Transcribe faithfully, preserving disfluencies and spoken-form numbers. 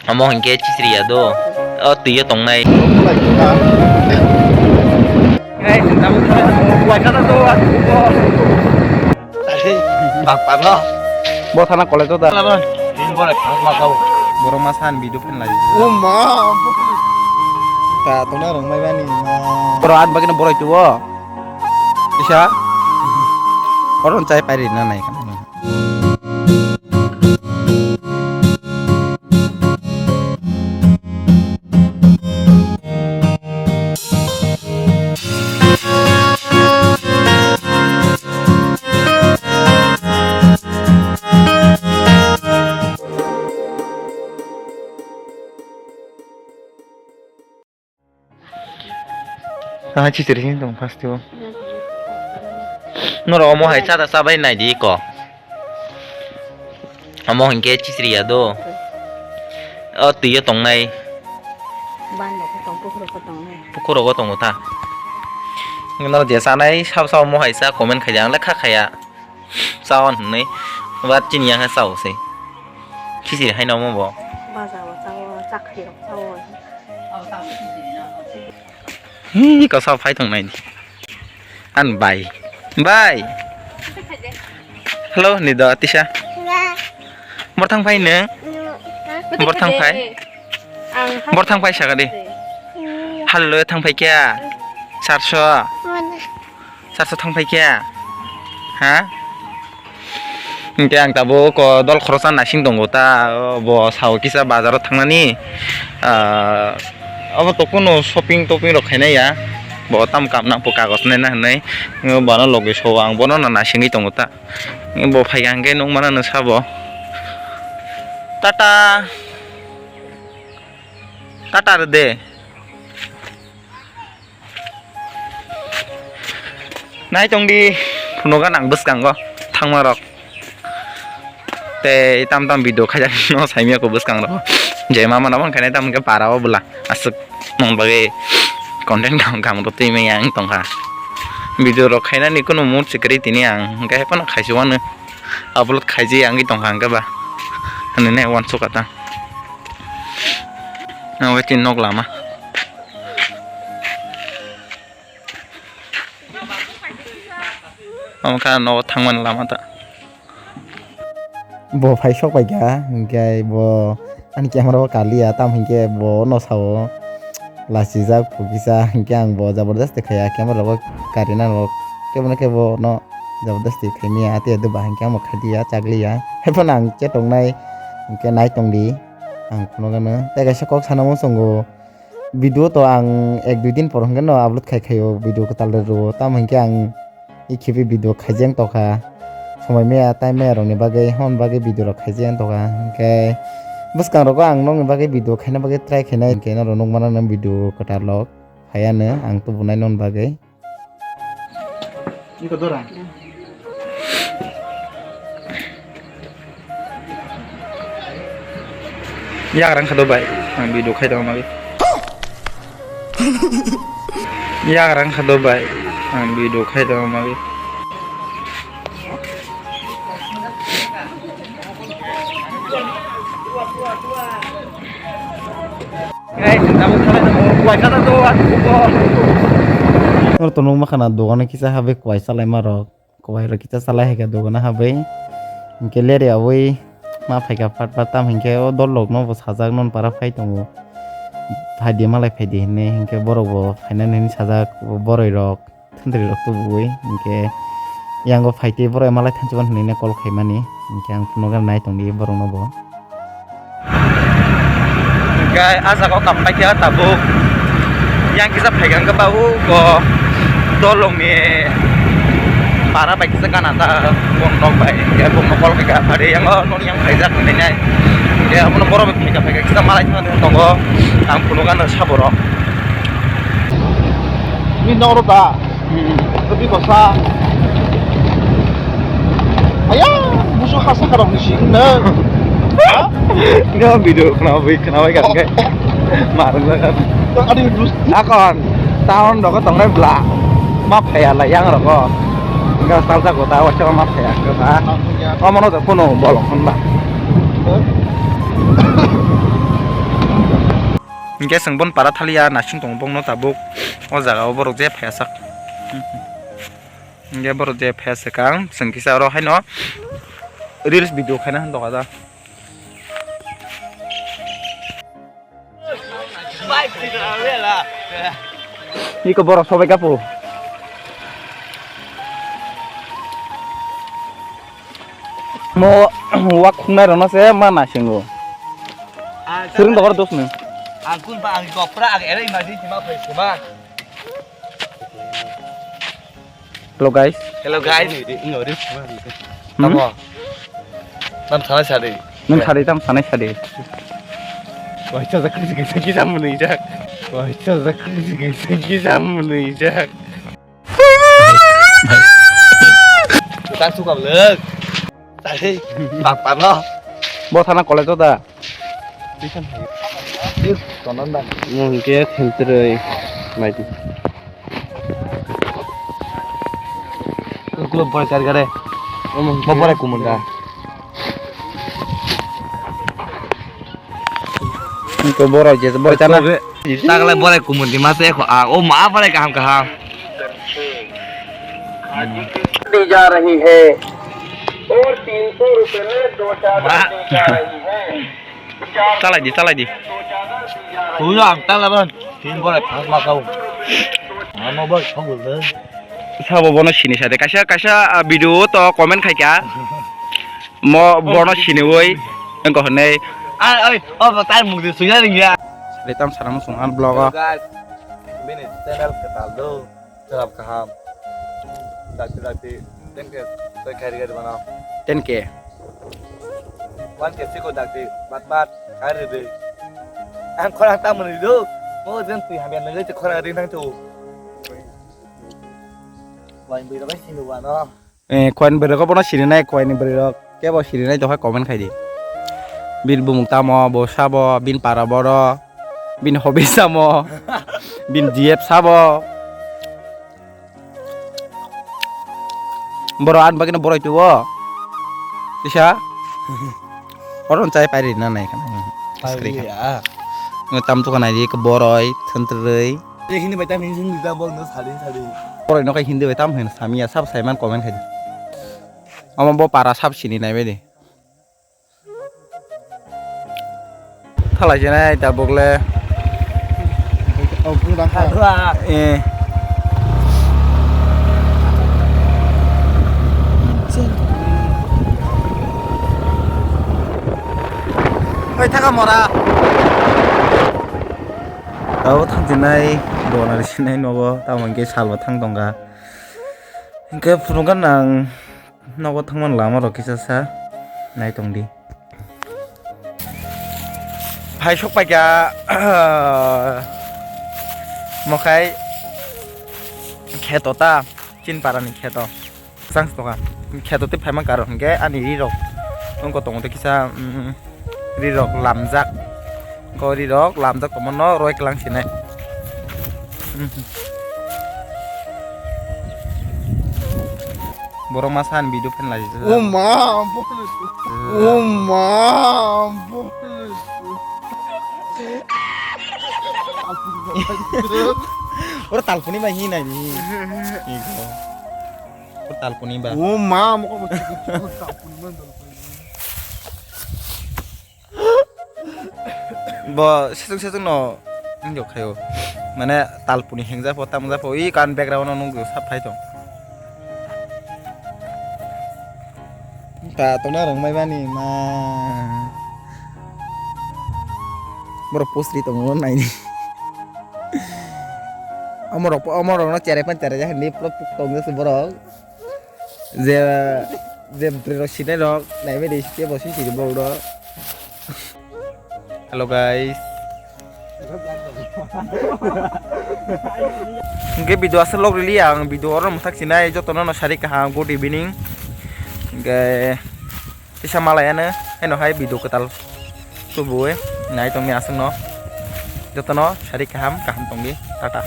Amo hinkhe chisri ya do. O twi o tongnai. Bo thana college o da. Borok ma san video phan lai. O ma. Ta tongna rong mai bani ma. Oro an bagino borok tuo. Isa. Oro chai pairi na nai. Ah, chisiri sini tong first o. Norok omo hai chata chabai nai di ko. Omo hinkhe chisiri ya do. O twi o tongnai. Ban rok tong, pukur rok tongnai. Pukur rok tongo ta. Norok je chanai sab sab omo hai cha comment khai di, ang le kha khaya. Chawan hwnwi. Ba chini ya khe chao se. Chisiri hai no omo bo. Baja o chao, chakri rok chao. Hi, kosa phai tong nai. An bai. Bai. Hello, ni do tisa. Bor thang phai nung. Bor thang phai. Bor thang phai saka di. Hello, thang phai kya? Sarso. Sarso thang phai kya? Ha? Hinkhe ang tabuk o dol khoroksa naising tongo ta, o bo sao kisa bazaro thangnani, ah, obo to kunu shopping toping rok khainai ya, bo tam kam nang po kagoj naina hinwi, bono logi so ang bono no naisingwi tongo ta, bo phaikha hinkhe nukmano no sabo. Tata, tata rwde. Nai tong di, phunugo nang bwskango thangma rok. Tei tam tam video khaijak no saimya ko bwskang rok. Je mama no bang khainai tam khe para o bwla aswk mon bagwi content kam kam rw twi manya wng tongkha. Video rok khainani kunu mood se kwrwi tini ang hwnkhe phano khaisi wano upload khaiji wngwi tongkha hwnkhe ba. Hinwi nai uansukha ta. Ang bai chini nok lama. Omo kha nogo thangmani lama ta. Bo phai sok pai kha, hinkhe bo ani camera o kaliya, tamo hinkhe bo no sao lachijak phukisa, hinkhe ang bo jabardasti khaiya, camera bo karina rok kebono khe bo no jabardasti khaimaya, tei ado ba hinkhe ang bo khaidiya, chakliya. Haiphano ang chatoknai hinkhe nai tongdi, ang phunukgano. Tei kaisa kok sana muchungo. Video to ang ek dui din por hwnkhe no upload khai khaio, video kwtal rw rw o, tamo hinkhe ang i khibi video khaijeng tokha, somoi maya time maya rokni bagwi hon bagwi video rok khaijeng tokha, hinkhe bwskang rogo ang nokni bagwi video khaina bagwi try khainai, hinkhe norok nukmano nw video kwtal rok phaiya nw ang tubunai nokni bagwi. Iko dora. Yagrang kha do bai, ang video khai tongma bai. Yagrang kha do bai, ang video khai tongma bai. Oro tongo makhana dogano kisa habwi kwai chalaima rok, kwai rok kisa chalai hai khe dogano habwi hinkhe leri abwi ma phaikha pat pat tam hinkhe o dol rok no bo sajak non para phai tongo, phaidi malai phaidi hinwi hinkhe borok bo phainani hinwi sajak boroi rok. Thantri rok tubuwi hinkhe yango phaitwi borok malai thanchiban hinwi call khaimani, hinkhe ang phunukgwi nai tongdi borokno bo. Hinkhe ah jaga o kam paikha tabuk yang kisa phaikha hinkhe ba o dolongni para bai kisa gana ta bong nok bai hinkhe bongno call khaikha phari yango noni yang phaijak hinwi nai hinkhe abono borok bai phaikha phaikha kisa malai thangwi tongo ang phunukgano saborok. Ni noro da. Hmm. Tapi kosa. Aya, musuh hasa karang ni sih, nah. Hah? Nggak video kenapa, kenapa kan, kayak marah kan. Yang ada dus. Akon, tahun doko tongnai bla. Maaf ya lah, yang rokok. Enggak salah kota, wajah maaf ya, kota. Langsung ya. Oh, mana tuh, kuno bolong, kan, Mbak? Hah? Hwnkhe chwng bon para thaliya naising tongo bongno tabuk o jaga o borok je phaiya sak. Hwnkhe borok je phaiya swkang chwng kisa oro haino reels video khaina hwn doga da. Iko borok sobai kapu. Mo wak khungnai rokno se ma naisingo. Swrwng dogar dos nung. Ang kun pa ang kopra ang era emergency ma phai sima. Hello guys. Hello guys. Hmm? Tamo. Tam sana sadi. Nung sadi tam sana sadi. Waisa zakri zakri zakri sam muni jak. Waisa zakri zakri zakri sam muni jak. Tak suka belek. Tadi papa no. Bo sana college da. Tonon dan. Mungkin hentroi mai. Kulo borai kari kare. Omo borai kumunda. Ko borai je borai tana. Takle borai kumundi mase ko a o ma borai kaham kaham. दी जा रही है और तीन सौ रुपए में दो चादर दी जा रही है। Chalai di, chalai di. Kuya ang talaban. Tin borai phas ma kau. Ano boy khogol de. Sabo bono sini sade. Kaisa, kaisa, ah, video to comment khai kha. Mo bono sini woi. Engko hwnwi. Ai, ai, o bo tai mung de suya ring ya. Sade tam sana mo sung han vlog o. Guys, bini channel ketal do. Chwrap kaham. Dakti dakti ten K twi khairi gari bana. Ten K. One K siko dakti bat bat khairi de. Ang khorang ta mani do. Mo jen twi hamya nang te khorang ring nang tu. Wan bi bai sini wano. Eh, koin berok bono sini nai, koin berok kebo sini nai to comment khai di. Bin bumung tamo, bo sabo, bin para boro, bin hobi samo, bin G F sabo. Boro an bagino boroi tuo. Isa. Oron chai pairi na nai kana. Pairi ya. Ngo tam tu kana di ke boroi, thentrei. Hindi bai tam hindi hindi tam bol no sali sali. Boroi no kai hindi bai tam hin samia sab saiman comment khai di. Omo bo para sab sini nai bai di. Thalai se nai ta bokle. Oh, pung dang kha. Eh. Oi, thaka mora. Tabo thang sinai, dona sinai nogo, tamo hingke salbo thang tongkha. Hingke phunukha nang. Nogo thangmani lama rok kisa sa nai tong di. Phai sok paikha mokhai kheto ta Chinpara ni kheto. Chang stoka kheto tei phaima karo hingke ani ri rok wngko tongo tei kisa, mm, ri rok lamjak. Ko ri rok lamjak tongmano roi klang sinai. Borok masa ni video phan lai. O ma, ampun. O ma, ampun. Oro talpuni bai hinai ni. Iko. Oro talpuni ba. O ma, mokol talpuni ba. Bo sesung sesung no wngyo khayo. Mane talpuni hengjapo tamjapo i kan background no nukgo sap phai tong. Ta tongna rwngmai bani ma. Borok post ri tongo naini. Omorok omorok no cherai pan cherai jak ni pura puk tong borok. Je, je bwrwi rok sinai rok naibai de kebo si sini borok rok. Hello guys. Hingke video aswk log rili ang video oro mwthak sinai jotono no sari kaham good evening. Hingke kisa malai ano heno hai video kwtal tubuwi nai tongni aswk no jotono sari kaham kaham tongdi tata.